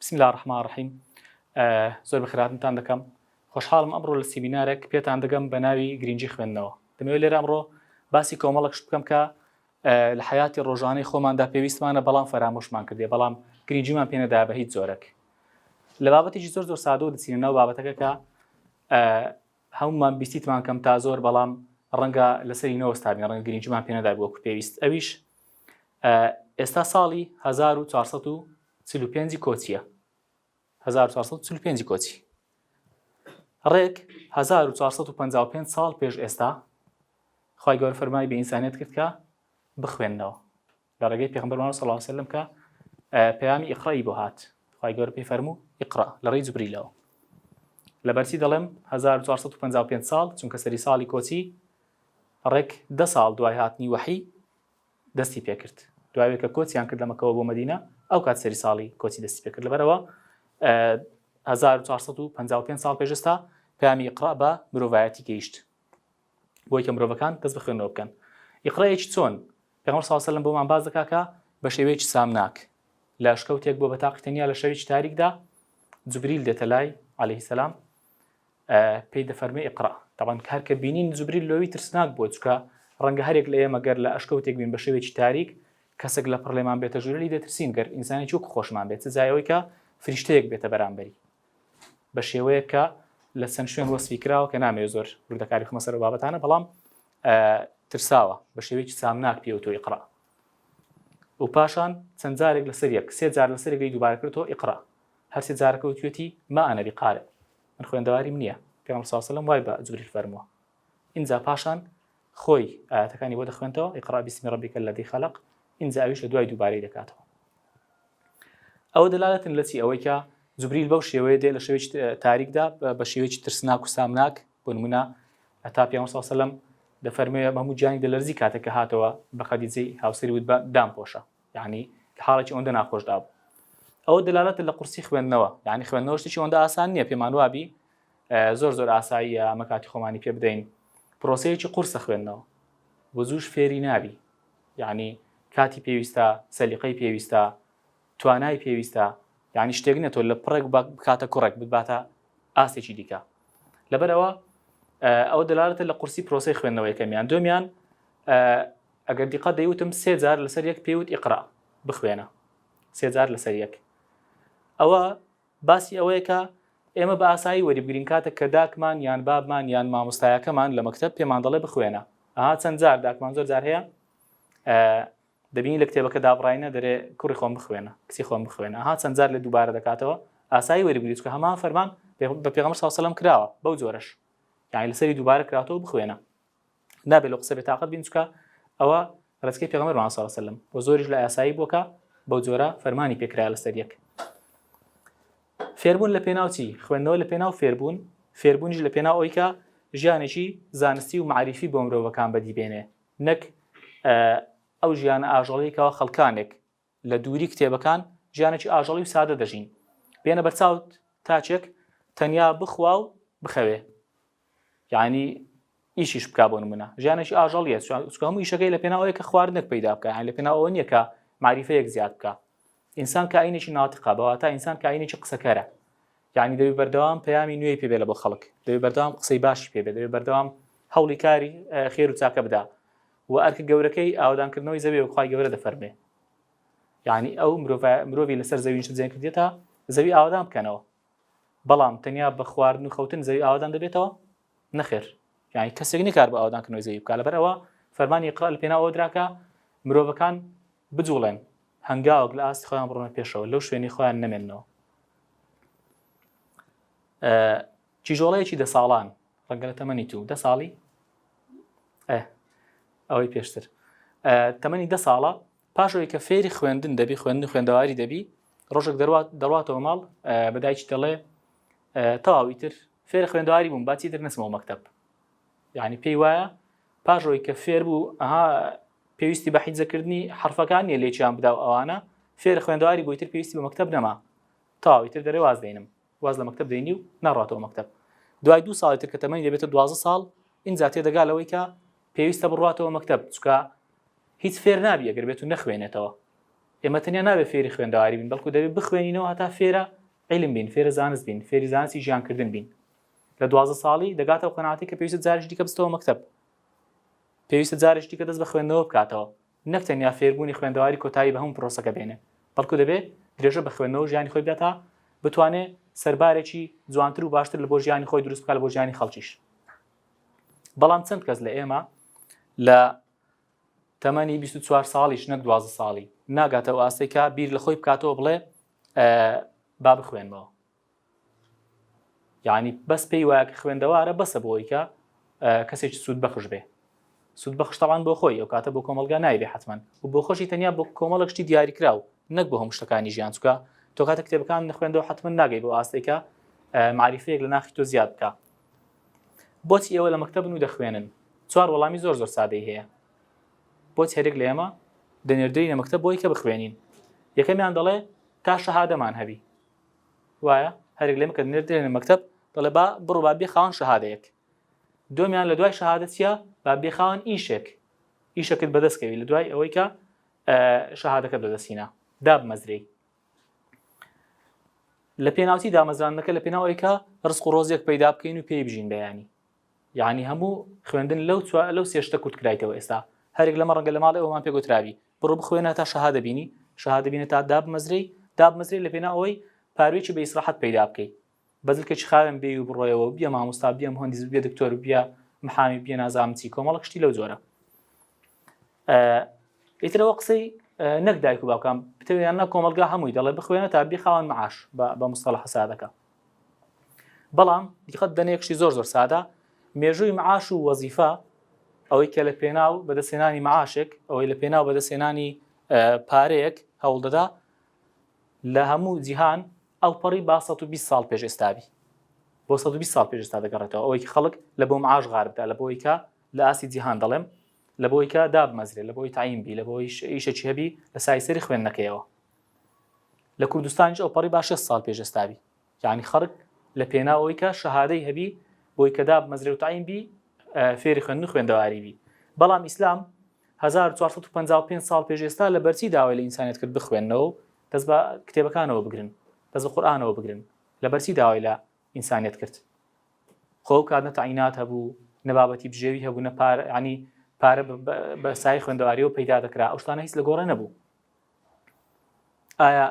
بسم اللە الرحمن الرحیم زۆر بەخێرهاتنتان دەکەم خۆشحاڵم ئەمڕۆ لە سیمینارێک پێتان دەگەم بە ناوی گرنگی خوێندنەوە دەمەوێت لێرە ئەمڕۆ باسی کۆمەڵک شت بکەم کە لە حیاتی ڕۆژانەی خۆماندا پێویستمانە بەڵام فەرامۆشمان کردێ بەڵام گرنگیمان پێنەدا بە هیچ جۆرەك لە بابەتێکی زۆر زۆر سادە و دەچینە ناو بابەتەکە کە هەمومان بیستیتمان کەم تا زۆر بەڵام ڕەنگە لەسەری نەوەستابین ڕەنگە گرنگیمان پێنەدا وەکو پێویست ئەویش ئێستا ساڵی 1445 کۆچیە 1445 کۆچی ڕێک 1455 ساڵ پێش ئێستا خی گەورە فەرمای بە ئینسانیت کرد کە بخوێندنەوە لە ڕێگەی پێغمبەرمان صلی الله علیه وسلم کە پەیامی ئیقرأی بۆ هات خوای گەورە پێی فەرموو اقرأ لە ڕێی جبریلەوە لەبەرچی دەڵێم 1455 ساڵ چونکە سەری ساڵی کۆچی ڕێک دە ساڵ دوای هاتنی وەحی دەستی پێکرد دوایێ کە کۆچیان کرد لە مەکەوە بۆ مەدینە ئەو کات سەری ساڵی کۆچی دەستی پێکرد لەبەرەوە 1455 ساڵ پێشستا پامی اقرأ بە مرۆڤایەتی گەیشت بۆی کە مرۆڤەکان دەست بە خوێندنەوە بکەن ئیقرەیەکی چۆن پێغەمبەر صلی الله علیه و سلم بۆمان باس دەکا کە بە شێوەیەکی سامناک لە ئەشکەوتێک بۆ بە تاقی تەنیا لە شەوێکی تاریکدا جبریل دێتە لای علیه السلام پێی دەفەرمێ اقرا طبعا هەر کە بینین جبریل لۆوی ترسناک بووە چونکە ڕەنگە هەرێک لە ئێمە گەر لە ئەشکەوتێک بین بە شێوەیەکی تاریک کەسێک لە پڕ لێمان بێتە ژوورە لی دەترسین گەر ئینسانێکی وەکو خۆشمان بێت چ جای ئەوەی کە فریشتەیەک بێتە بەرامبەری بە شێوەیەک کە لە چەند شوێن وەسفی کراوە کە نامەوێت زۆر وردەکاری بخەمە سەر بابەتانە بەڵام ترساوە بە شێوەیەکی سامناک پێوتۆ اقرا و پاشان چەند جارێک لەسەر یەک سێ جار لەسەر یەک دووبارە کردەوە اقرا هەر سێ جارەکە وتوێتی ما أنا بقارئ من خوێندەواریم نییە پێغەمبەر صلی الله علیه و سلم وای بە جبریل فەرمووە ئینجا پاشان خۆی ئاەتەکانی بۆ دەخوێنتەوە اقرأ باسم ربك الذي خلق ئینجا ئەویش لە دوای دووبارەی دەکاتەوە ئەوە دەلالەتن لە چی ئەوەی کە جوبریل بەو شێوەیە دێ لە شەوێکی تاریکدا بە شێوەیەکی ترسناک و سامناک بۆ نمونە هەتا پێغەمبەر صلی الله علیه و سلم دەفەرموێ هەموو گیانی دەلەرزی کاتێک کە هاتەوە بە خەدیجەی هاوسەری وت بە دام پۆشە یعنی حاڵێکی ئەوەندە ناخۆشدا بوو ئەوە دەلالەتە لە قورسی خوێندنەوە یعنی خوێندنەوە شتێکی ئەوەندە ئاسان نییە پێمان وابی زۆر زۆر ئاساییە ئەمە کاتی خۆمانی پێ بدەین پرۆسەیەکی قورسە خوێندنەوە بۆ زووش فێری نابی یعنی کاتی پێویستە سەلیقەی پێویستە توانای پێویستە یعنی شتێک نیە تۆ لە پڕێک بکاتە کوڕێک بباتە ئاستێکی دیکە لەبەرەوە ئەوە دەلالەتە لە قورسی پرۆسی خوێندنەوە یەکەمیان دومیان ئەگەر دیقەت دەیوتم سێ جار لەسەر یەک پێوت اقرا بخوێنە سێ جار لەسەر یەک ئەوە باسی ئەوەیە کە ئێمە بە ئاسایی وەریبگرین کاتێک کە داکمان یان بابمان یان مامۆستایەکەمان لە مەکتەب پێمان دەڵێ بخوێنە ئەها چەند جار داکمان زۆر جار هەیە دەبینی لە کتێبەکە دابڕینە دەرێ کوڕی خۆم بخوێنە کچی خۆم بخوێنە ئەها چەند جار لە دووبارە دەکاتەوە ئاسایی وەریبگری چونکە هەمان فەرمان بە پێغەمبەر صلی الله علیه و سلم کراوە بەو جۆرەش یعنی لەسەری دووبارە کراتەوە بخوێنە نابێت لە قسە بێتاقەت بین چکە ئەوە ڕێچکەی پێغەمبەرمان صلی الله علیه و سلم و زۆریش لە ئاسایی بووکە بەو جۆرە فەرمانی پێکرا لەسەر یەک فێربوون لە پێناو چی خوێندنەوە لە پێناو فێربوون فێربوونیش لە پێناو ئەوی کە ژیانێکی زانستی و معریفی بۆ مرۆڤەکان بەدی بێنێ نەک ئەو ژیانە ئاژەڵیکەوە خەڵکانێک لە دووری کتێبەکان ژیانێکی ئاژەڵی و سادە دەژین بێنە بەرچاوت تاچێک تەنیا بخوا و بخەوێ یعنی ئیشیش بک بۆ نمونە ژیانێکی ئاژەڵیە چونکە هەموو ئیشەکەی لە پێناوەیە کە خواردنێک پەیدا بکە یان لە پێناوەوە نییە کە معریفەیەک زیاد بکە ئینسان کائینێکی ناتقە بەواتە ئینسان کائینێکی قسەکەرە یعنی دەبێ بەردەوام پەیامی نوێی پێبێ لە بۆ خەڵک دەبێ بەردەوام قسەی باشی پێبێ دەبێ بەردەوام هەوڵی کاری خێر و چاکە بدا و ئەرکە گەورەکەی ئاوەدانکردنەوەی زەوی و خوای گەورە دەفەرمێ یعنی ئەو مرۆڤی لەسەر زەوی نیشتەجێ کردێت تا زەوی ئاوەدان بکەنەوە بەڵام تەنیا بە خواردن و خەوتن زەوی ئاوەدان دەبێتەوە نەخێر یعنی کەسێک نکار بە ئاوەدانکردنەوەی زەوی بکە لەبەر ئەوە فەرمانی اقرا لە پێناو ئەوە دراکە مرۆڤەکان بجوڵێن هەنگاوەک لە ئاستی خۆیان بڕۆنە پێشەوە لەو شوێنی خۆیان نەمێنەوە کیژۆڵەیەکی دە ساڵان ڕەنگە لە تەمەنی تو دە ساڵی ئەوەی پێشتر تەمەنی دە ساڵە پاشەوەی کە فێری خوێندن دەبی خوێندن خوێندەواری دەبی ڕۆژێک دەروات دەڕاتەوە ماڵ بەدایکی دەڵێ تەواوی تر فێرە خوێندەواری بووم باچی تر نەچمەوە مەکتب یعنی پێی وایە پاشەوەی کە فێر بوو ئەها پێویستی بە حیجەکردنی حرفەکان نیە لێکیان بدا و ئەوانە فێرە خوێندەواری بۆی تر پێویستی بە مەکتب نەما تەواوی تر دەرێ واز دێنم واز لە مەکتەب دێنی و ناڕاتەوە مەکتەب دوای دوو ساڵی تر کە تەمەنی دەبێتە 12 ساڵ ئینجا تێدەگا لەوەی کە پێویستە بڕاتەوە مەکتەب چکە هیچ فێر نابی ئەگەر بێت و نەخوێنێتەوە. ئێمە تەنیا نابێت فێری خوێندەواری بین بەڵکو دەبێت بخوێنینەوە هەتا فێرە عیلم بین فێرە زانست بین فێری زانستی ژیانکردن بین لە 12 ساڵی دەگاتەوە قەناعەتی کە پێویستە جارێکی دیکە بچێتەوە مەکتەب پێویستە جارێکی دیکە دەست بە خوێندنەوە بکاتەوە نەک تەنیا فێربوونی خوێندەواری کۆتایی بە هەموو پرۆسەکە بێنێ بەڵکو دەبێ درێژە بە خوێندنەوە ژیانی خۆی بدات تا بتوانێ سەربارێکی جوانتر و باشتر لە بۆ ژیانی خۆی دروست بکات لە بۆ ژیانی خەڵکیش بەڵام چەند کەس لە ئێمە لە تەمەنی 24 ساڵیش نەک 12 ساڵی ناگاتەوە ئاستێک کە بیر لە خۆی بکاتەوە بڵێ با بخوێنمەوە یعنی بەس پێی وایە کە خوێندەوارە بەسە بۆی کە کەسێکی سوود بەخش بێ سوود بەخش تاوان بۆ خۆی ئەو کاتە بۆ کۆمەلگا نایبێ حتمما و بۆ خۆشی تەنیا بۆ کۆمەڵک شتی دیاریکراو نەک بۆ هەموو شتەکانی ژیان چکە تۆ کاتە کتێبەکان نەخوێندەوە حتمما ناگەی بۆ ئاستێکە معریفەیەک لە ناخی تۆ زیاد بکە بۆچی ئێوە لە مەکتەبن و دەخوێنن چوار وەڵامی زۆر زۆر سادەی هەیە بۆچ هەرێک لە ئێمە دەنێردرینە مەکتەب بۆی کە بخوێنین یەکەمیان دەڵێ تا شەهادەمان هەبی وایە هەرێک لێمە کە دەنێردرێنە مەکتەب دەڵێ با بڕۆ با بێ خاوەن شەهادەیەک دومیان لە دوای شەهادە چییە با بێ خاوەن ئیشێک ئیشەکەت بەدەستکەوی لە دوای ئەوەی کە شەهادەکە بەدەستینا دابمەزرێی لە پێناوچی دامەزراندنەکە لە پێناو ئەوەی کە ڕزق و ڕۆزێک پەیدا بکەین و پێی بژین بەیانی یعنی هەموو خوێندن لەو لەو سێشتە کورت کرایتەوە ئێستا هەرێک لەمە ڕەنگە لە ماڵی ئەومان پێگوتراوی بڕۆ بخوێنە تا شەهادە بینی شەهادە بینە تا دابمەزرێی دابمەزرێ لە پێناو ئەوەی پاروێکی بە ئیسراحەت پەیدا بکەی بەزلکێکی خاوێن بێی و بڕۆیەوە بیە مامۆستا بیە مهندس بیە دکتۆر بیە محامی بیە نازانم چی کۆمەڵک شتی لەو جۆرە ئیترەوە قسەی نەک دایک و باوکان بتەوێ یان نا کۆمەلگا هەمووی دەڵێ بخوێنە تا بی خاوەن معاش بە مستەڵە سادەکە بەڵام دیقەت دەنێکشی زۆر زۆر سادە مێژووی معاش و وەزیفە ئەوەی کە لە پێناو بەدەستهێنانی معاشێک ئەوەی لە پێناو بەدەستهێنانی پارەیەک هەوڵدەدا لە هەموو جیهان ئەو پەڕی با 120 ساڵ پێش ئێستابی بۆ 120 ساڵ پێش ئێستا دەگەڕێتەوە ئەوەی خەڵک لە بۆ معاش غار بدا لە بۆی کە لە ئاستی جیهان دەڵێم لە بۆی کە دابمەزرێ لە بۆی تایم بی لە بۆی ئیشەکی هەبی لە سایسەری خوێندنەکەیەوە لە کوردستانیش ئەو پەڕی با 6 ساڵ پێش ئێستابی یانی خەڵک لە پێناو ئەوەی کە شەهادەی هەبی بۆی کە دابمەزرێ و تەعین بی فێری خوێندن و خوێندەواری بی بەڵام ئیسلام 1455 ساڵ پێش ئێستا لە بەرچی داوای لە ئینسانیت کرد بخوێندنەوە و دەست بە کتێبەکانەوە بگرن دەست بە قورئانەوە بگرن لە بەرچی داوای لە ئینسانیت کرد خۆ ئەو کات نە تەعینات هەبوو نە بابەتی بژێوی هەبوو نە پارە ینی پارە بە سای خوێندەواریەوە پەیدا دەکرا ئەو شتانە هیچ لە گۆڕێ نەبوو ئایا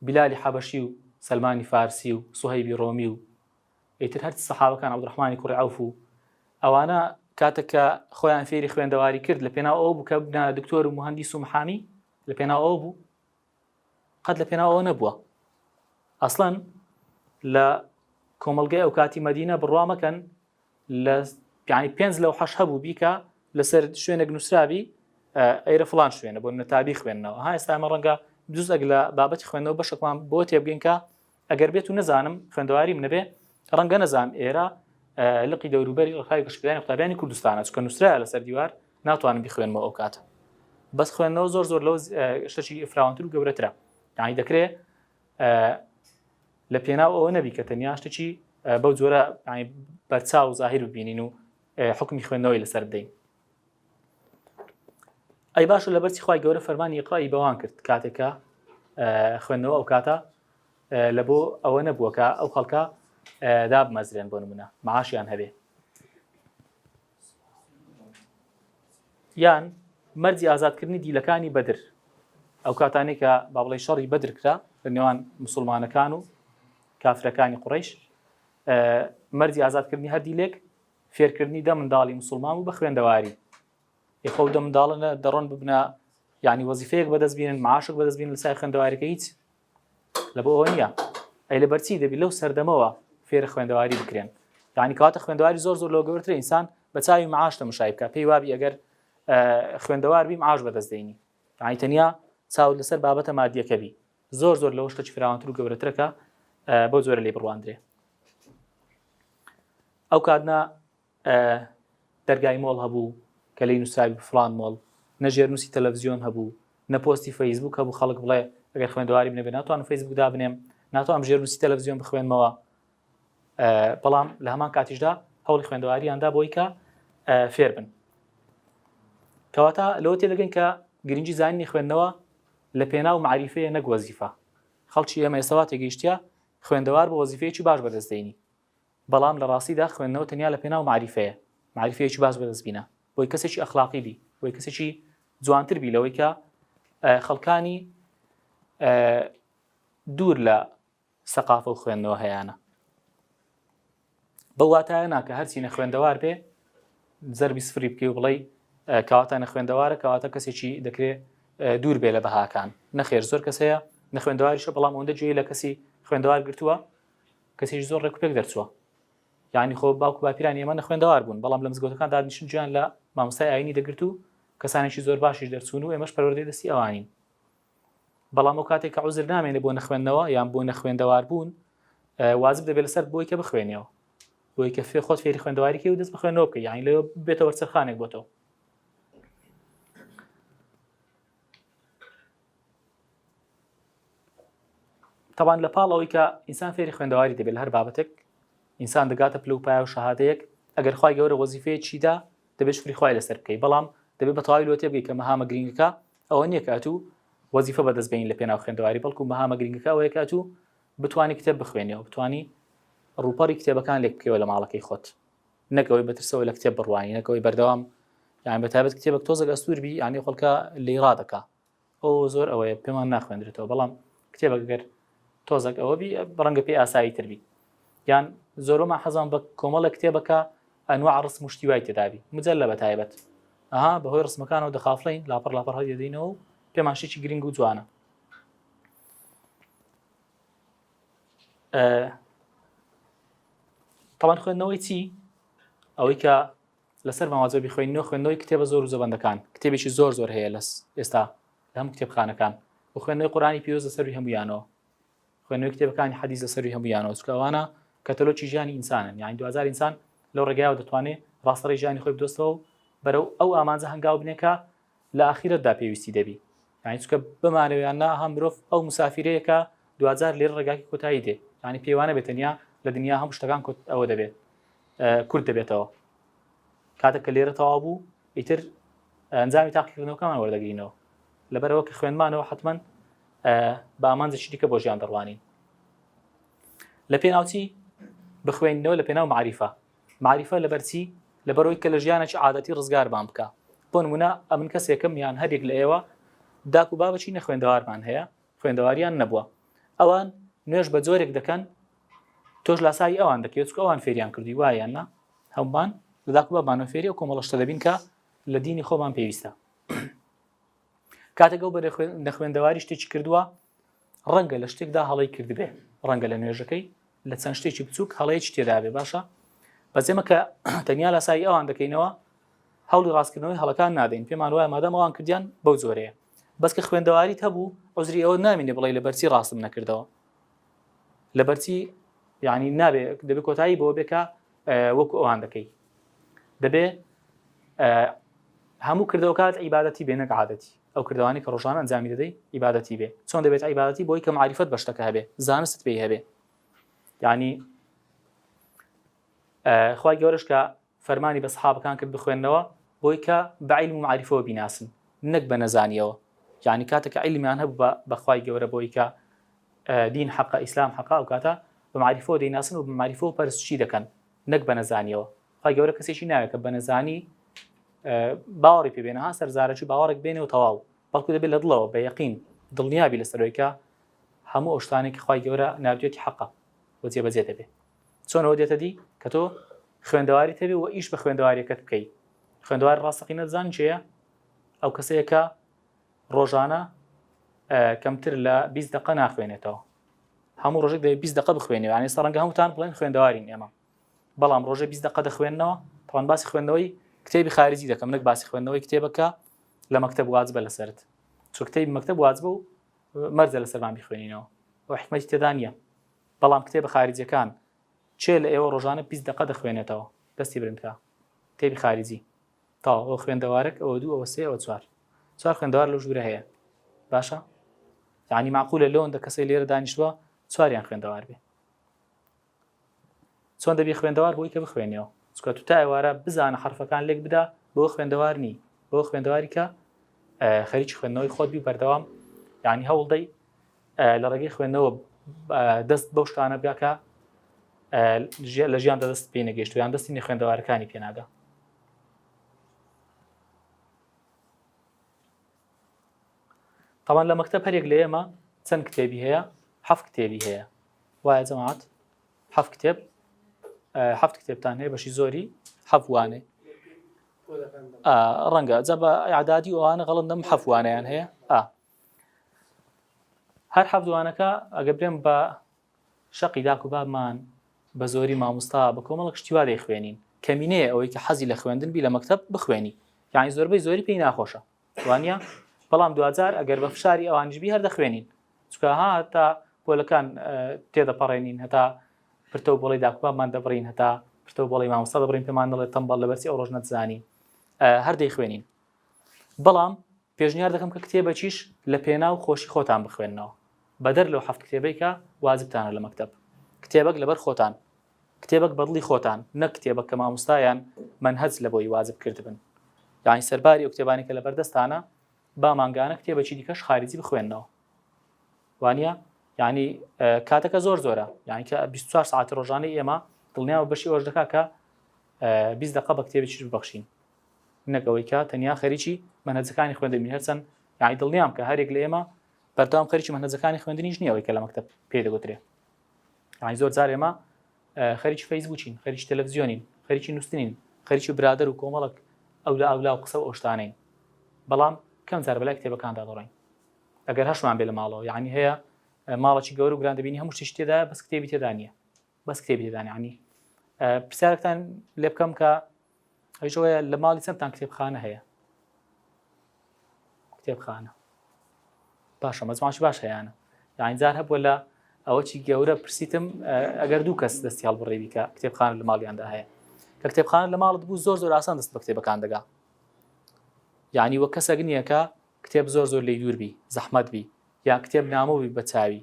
بیلالی حەبەشی و سەلمانی فارسی و سوهەیبی ڕۆمی و ئیتر هەرچ سەحابەکان عەبدوڕەحمانی کوڕی عەوف و ئەوانە کاتێک کە خۆیان فێری خوێندەواری کرد لە پێناو ئەوە بوو کە ببنە دکتۆر و موهەندیس و محامی لە پێناو ئەوە بوو قەت لە پێناو ئەوە نەبووە ئەسڵەن لە کۆمەڵگەی ئەو کاتی مەدینە بڕوا مەکەن لە یانی پێنج لەو حەش هەبوو بیکە لەسەر شوێنێک نووسرابی ئەیرە فلان شوێنە بۆ نەتابی خوێندنەوە ها ئێستا ئەمە ڕەنگە جزئێک لە بابەتی خوێندنەوە بەشێکمان بۆ تێبگەین کە ئەگەر بێت و نەزانم خوێندەواریم نەبێ ڕەنگە نەزانم ئێرە لقی دەوروبەری ڕێکخراوی گەشەپێدانی قوتابیانی کوردستانە چونکە نووسرایە لەسەر دیوار ناتوانم بیخوێنمەوە ئەو کاتە بەس خوێندنەوە زۆر زۆر لەو شتێکی فراوانتر و گەورەترە یانی دەکرێت لە پێناو ئەوە نەبی کە تەنیا شتێکی بەو جۆرە بەرچاو و زاهیر ببینین و حکمی خوێندنەوەی لەسەر بدەین ئەی باشە لەبەرچی خوای گەورە فەرمانی اقرأ ی بەوان کرد کاتێکە خوێندنەوە ئەو کاتە لە بۆ ئەوە نەبووە کە ئەو خەڵکە دابمەزرێن بۆ نمونە معاشیان هەبێ یان مەرجی ئازادکردنی دیلەکانی بەدر ئەو کاتانەی کە با بڵێ شەڕی بەدر کرا لە نێوان مسلمانەکان و کافرەکانی قوڕیش مەرجی ئازادکردنی هەر دیلێک فێرکردنی دە منداڵی مسلمان بوو بە خوێندەواری یخۆ دە منداڵە دەڕۆن ببنە یعنی وەزیفەیەک بەدەست بینن معاشێک بەدەست بینن لەسای خوێندەواریەکە هیچ لە بۆ ئەوە نییە ئەی لە بەرچی دەبی لەو سەردەمەوە فێرە خوێندەواری بکرێن یعنی کەواتە خوێندەواری زۆر زۆر لەوە گەورەترە ئینسان بە چاوی معاش تەمەشای بکە پێی وابی ئەگەر خوێندەوار بی معاش بەدەست دێنی یعنی تەنیا چاوت لەسەر بابەتە مادیەکە بی زۆر زۆر لەوە شتێکی فراوانتر و گەورەترەکە بۆ جۆرە لێ بڕواندرێ ئەو کاتنا دەرگای مۆڵ هەبوو کە لێی نووسراوی فڵان مۆڵ، نە ژێرنووسی تەلەڤزیۆن هەبوو، نە پۆستی فەیسبووک هەبوو خەڵک بڵێ ئەگەر خوێندەواریم نەبێ ناتوانم فەیسبووک دابنێم، ناتوانم ژێرنووسی تەلەڤزیۆن بخوێنمەوە. بەڵام لە هەمان کاتیشدا هەوڵی خوێندەواریان دا بۆی کە فێر بن. کەواتە لەوە تێدەگەین کە گرنگی زانینی خوێندنەوە. لە پێناو مەعریفەیە نەک وەزیفە. خەڵکی ئێمە ئێستا وا تێگەیشتیە خوێندەوار بە وەزیفەیەکی باش بەدەست دێنی. بەڵام لە ڕاستیدا خوێندنەوە تەنیا لە پێناو مەعریفەیە. مەعریفەیەکی باش بەدەست بینە. بۆی کەسێکی ئەخلاقی بی، بۆی کەسێکی جوانتر بی لەوەی کە خەڵکانی دوور لە سەقافە و خوێندنەوە هەیانە. بەو واتایە نا کە هەرچی نەخوێندەوار بێ زەربی سفری بکەی و بڵێی کەواتە نەخوێندەوارە کەواتە کەسێکی دەکرێ دوور بێ لە بەهاکان نەخێر زۆر کەس هەیە نەخوێندەواریشە بەڵام ئەوەندە گوێی لە کەسی خوێندەوار گرتووە کەسێکی زۆر ڕێک و پێک دەرچووە یعنی خۆ باوک و باپیرانی ئێمە نەخوێندەوار بوون بەڵام لە مزگەوتەکان دادنیشن گوێیان لە مامۆستای ئاینی دەگرت و کەسانێکی زۆر باشیش دەرچوون و ئێمەش پەروەردەی دەستی ئەوانین بەڵام ئەو کاتێک کە عوزر نامێنێ بۆ نەخوێندنەوە یان بۆ نەخوێندەوار بوون واجب دەبێت لەسەر بۆی کە بخوێنیەوە بۆی کە فێ خۆت فێری خوێندەواری کەی و دەست بخوێنەوە بکەی یانی لەوێ بێتە وەرچەرخانێک بۆ تۆ تەبان لە پاڵ ئەوەی کە ئینسان فێری خوێندەواری دەبێت لە هەر بابەتێک ئینسان دەگاتە پلە و پایە و شەهادەیەک ئەگەر خوای گەورە وەزیفەیەکیدا دەبێت شوکری خوای لەسەر بکەی بەڵام دەبێت بە تەواوی لۆ تێبگەی کە مەهامە گرنگەکە ئەوە نییە کە ئەتوو وەزیفە بەدەست بێنی لە پێناو خوێندەواری بەڵکو مەهامە گرنگەکە ئەوەیە کە ئەتوو بتوانی کتێب بخوێنیەوە بتوانی ڕووپەڕی کتێبەکان لێک بکەوە لە ماڵەکەی خۆت نەکەوەی بەترسەوە لە کتێب بڕوانی نەکەوەی بەردەوام یان بە تایبەت کتێبێک تۆزێک ئەستور بی یانی خەڵکە لێی ڕادەکا ئەو زۆر ئەوەیە پێمان ناخوێندرێتەوە بەڵام کتێبەک گەر تۆزەک ئەوە بی ڕەنگە پێی ئاسایی تر بی یان زۆرەمان حەزان بە کۆمەڵە کتێبەکە ئەنوا ڕسم و شتی وای تێدابی مجلە بە تایبەت ئەها بەهۆی ڕسمەکانەوە دەخافڵین لاپەڕ لاپەڕ هەڵیدەینەوە و پێمان شتێکی گرنگ و جوانە تەوان خوێندنەوەی چی ئەوەی کە لەسەر ماوەجە بیخوێنەوە خوێندنەوەی کتێبە زۆر و زەبەندەکان کتێبێکی زۆر زۆر هەیە لە ئێستا لە هەموو کتێبخانەکان و خوێندنەوەی قورئانی پیرۆز لەسەروی هەموویانەوە خوێندنەوەی کتێبەکانی حەدیث لەسەروی هەموویانەوە چونکە ئەوانە کەتەلۆکی ژیانی ئینسانن یعنی دوجار ئینسان لەو ڕێگایەوە دەتوانێت ڕاستەڕێی ژیانی خۆی بدۆستەوە و بەرەو ئەو ئامانجە هەنگاو بنێ کە لە ئاخیرەتدا پێویستی دەبی یعنی چونکە بمانەوێ یان نا هەم مرۆڤ ئەو مسافیرەیە کە دوجار لێرە ڕێگاکی کۆتایی دێ یعنی پێوانە بێت تەنیا لە دنیا هەموو شتەکان ئەوە دەبێت کورت دەبێتەوە کاتێک کە لێرە تەواو بوو ئیتر ئەنجامی تاقیکردنەوەکەمان وەردەگرینەوە لەبەرەوە کە خوێندمانەوە حتمما بە ئامانجێکی دیکە بۆ ژیان دەڕوانین لە پێناوچی بخوێندنەوە لە پێناو معریفە معریفە لەبەرچی لەبەرەوەی کە لە ژیانێکی عادەتی ڕزگارمان بکە بۆ نمونە ئەمن کەسێکم یان هەرێک لە ئێوە داک و بابەچی نەخوێندەوارمان هەیە خوێندەواریان نەبووە ئەوان نوێژ بە جۆرێک دەکەن تۆش لاسایی ئەوان دەکەیت چکە ئەوان فێریان کردی وایە نا هەمومان لە داک و بابانەوە فێری ئەو کۆمەڵە شتە دەبین کە لە دینی خۆمان پێویستە کاتێک ئەو بەرە نەخوێندەواری شتێکی کردووە ڕەنگە لە شتێکدا هەڵەی کردبێ ڕەنگە لە نوێژەکەی لە چەند شتێکی بچووک هەڵەیەکی تێدابێ باشە بەس ئێمە کە تەنیا لاسایی ئەوان دەکەینەوە هەوڵی ڕاستکردنەوەی هەڵەکان نادەین پێمان وایە مادام ئەوان کردیان بەو جۆرەیە بەس کە خوێندەواریت هەبوو عوزری ئەوە نامینێ بڵێ لەبەرچی ڕاستم نەکردەوە لەبەرچی یعنی نابێ دەبێ کۆتایی بۆ بێ کە وەکو ئەوان دەکەی دەبێ هەموو کردەوەکات عیبادەتی بێ نەک عادەتی ئەو کردوانی کە ڕۆژانە ئەنجامی دەدەی عیبادەتی بێ چۆن دەبێت عیبادەتی بۆی کە معریفەت بە شتەکە هەبێ زانست پێی هەبێ یعنی خوای گەورەش کە فەرمانی بە سەحابەکان کرد بخوێننەوە بۆی کە بە عیلم و مەعریفەوە بیناسن نەک بە نەزانیەوە یعنی کاتێک کە عیلمیان هەبوو بە بەخوای گەورە بۆی کە دین حەقە ئیسلام حەقە ئەو کاتە بە مەعریفەوە دەیناسن و بە مەعریفەوە پەرستشی دەکەن نەک بە نەزانیەوە خوای گەورە کەسێکی ناوێت کە بە نەزانی باوەڕی پێ بێنە ها سەرزارەکی باوەڕێک بێنێ و تەواو بەڵکو دەبێت لە دڵەوە بە یەقین دڵنیابی لەسەرەوەی کە هەموو ئەو شتانێک کە خوای گەورە ناردوێتی حەقە و جێبەجێ دەبێت چۆن ئەوە دێتە دی کە تۆ خوێندەواریت هەبێ و ئیش بە خوێندەواریەکەت بکەی خوێندەوار ڕاستەقینە دەزان کێیە ئەو کەسەیە کە ڕۆژانە کەمتر لە 20 دقە ناخوێنێتەوە هەموو ڕۆژێک دەبێت 20 دقە بخوێنێ یان ئێستا ڕەنگە هەمووتان بڵێن خوێندەوارین ئێمە بەڵام ڕۆژێ 20 دقە دەخوێننەوە تەوان باسی خوێندنەوەی کتێبی خارجی دەکەم نەک باسی خوێندنەوەی کتێبەکە لە مەکتەب واجبە لەسەرت چۆ کتێبی مەکتەب واجبە و مەرجە لەسەرمان بیخوێنینەوە ئەو حکمەتی تێدا نییە بەڵام کتێبە خاریجیەکان کێ لە ئێوە ڕۆژانە 20 دەقە دەخوێنێتەوە دەستی برند کا کتێبی خاریجی تەواو ئەوە خوێندەوارێک ئەوە دوو ئەوە سێ ئەوە چوار چوار خوێندەوار لەو ژوورە هەیە باشە یعنی معقولە لەوەندە کەسەی لێرە دانیشتووە چواریان خوێندەوار بێ چۆن دەبی خوێندەوار بۆی کە بخوێنیەوە چکە تو تا ئێوارە بزانە حرفەکان لێک بدا بۆ خوێندەوار نی بۆ خوێندەواری کە خەریکی خوێندنەوەی خۆت بی بەردەوام. یعنی هەوڵدەی لە ڕێگەی خوێندنەوە دەست بەو شتانە بگا کە لە ژیاندا دەست پێ نەگەیشت یان دەستی نەخوێندەوارەکانی پێناگا. تاوان لە مەکتەب هەرێک لە ئێمە چەند کتێبی هەیە هەفت کتێبی هەیە وایە جەماعەت هەفت کتێب هەفت کتێبتان هەیە بەشی زۆری هەفت وانێ ڕەنگە جا بە ئەعدادی ئەوانە غەڵت نەم هەفت وانەیان هەیە ئا هەر هەفت وانەکە ئەگە برێم بە شەقی داک و بابمان بە زۆری مامۆستا بە کۆمەڵک شتی وا دەیخوێنین کەمینەیە ئەوەی کە حەزی لە خوێندن بی لە مەکتەب بخوێنی یعنی زۆربەی زۆری پێی ناخۆشە وانە بەڵام دوجار ئەگەر بە فشاری ئەوانیش بی هەر دەخوێنین چکە ها تا پۆلەکان تێدەپەڕێنین هەتا پرتە و بۆڵی داکوبابمان دەبڕین هەتا پرتە و بۆڵی مامۆستا دەبڕین پێمان دەڵێت تەمبەڵ لەبەرچی ئەو ڕۆژ نەتزانی هەر دەیخوێنین بەڵام پێشنیار دەکەم کە کتێبەکیش لە پێناو خۆشی خۆتان بخوێننەوە بەدەر لەو حەفت کتێبەی کە واجبتانە لە مەکتەب کتێبەک لەبەر خۆتان کتێبەک بەدڵی خۆتان نەک کتێبەک کە مامۆستایان مەنهەج لە بۆی واجب کردبن یانی سەرباری ئەو کتێبانی کە لەبەردەستانە با مانگانە کتێبەکی دیکەش خارجی بخوێننەوە وانە یعنی کاتەکە زۆر زۆرە یعنی کە 24 ساعتی ڕۆژانەی ئێمە دڵنیاوە بەشی ئەوش دەکا کە 20 دقە بە کتێبێکیش ببەخشین نەک ئەوەی کە تەنیا خەریکی مەنهەجەکانی خوێندن بین هەرچەند یعنی دڵنیام کە هەرێک لە ئێمە بەردەوام خەریکی مەنهەجەکانی خوێندنیش نییە ئەوەی کە لە مەکتەب پێ دەگوترێ یعنی زۆر جار ئێمە خەریکی فەیسبووکین خەریکی تەلەڤزیۆنین خەریکی نووسنین خەریکی برادەر و کۆمەڵک ئەولا ئەولا و قسە و ئەو شتانەین بەڵام کەم جار بەلای کتێبەکاندا دەڕۆین ئەگەر هەشمان بێ لە ماڵەوە یعنی هەیە ماڵێکی گەورە و گران دەبینی هەموو شتێکی تێدایە بەس کتێبی تێدا نییە بەس کتێبی تێدا نییە یعنی پرسیارێکتان لێ بکەم کە ئەویش ئەوەیە لە ماڵی چەندتان کتێبخانە هەیە؟ کتێبخانە باشە مەجموعەکی باش هەیانە یعنی جار هەبووە لە ئەوەی گەورە پرسیتم ئەگەر دوو کەس دەستی هەڵبڕێوی کە کتێبخانە لە ماڵیاندا هەیە کە کتێبخانە لە ماڵت بوو زۆر زۆر ئاسان دەست بە کتێبەکان دەگا یعنی وە کەسێک نییە کە کتێب زۆر زۆر لی دوور بی زەحمەت بی یان کتێب نامۆ بی بە چاوی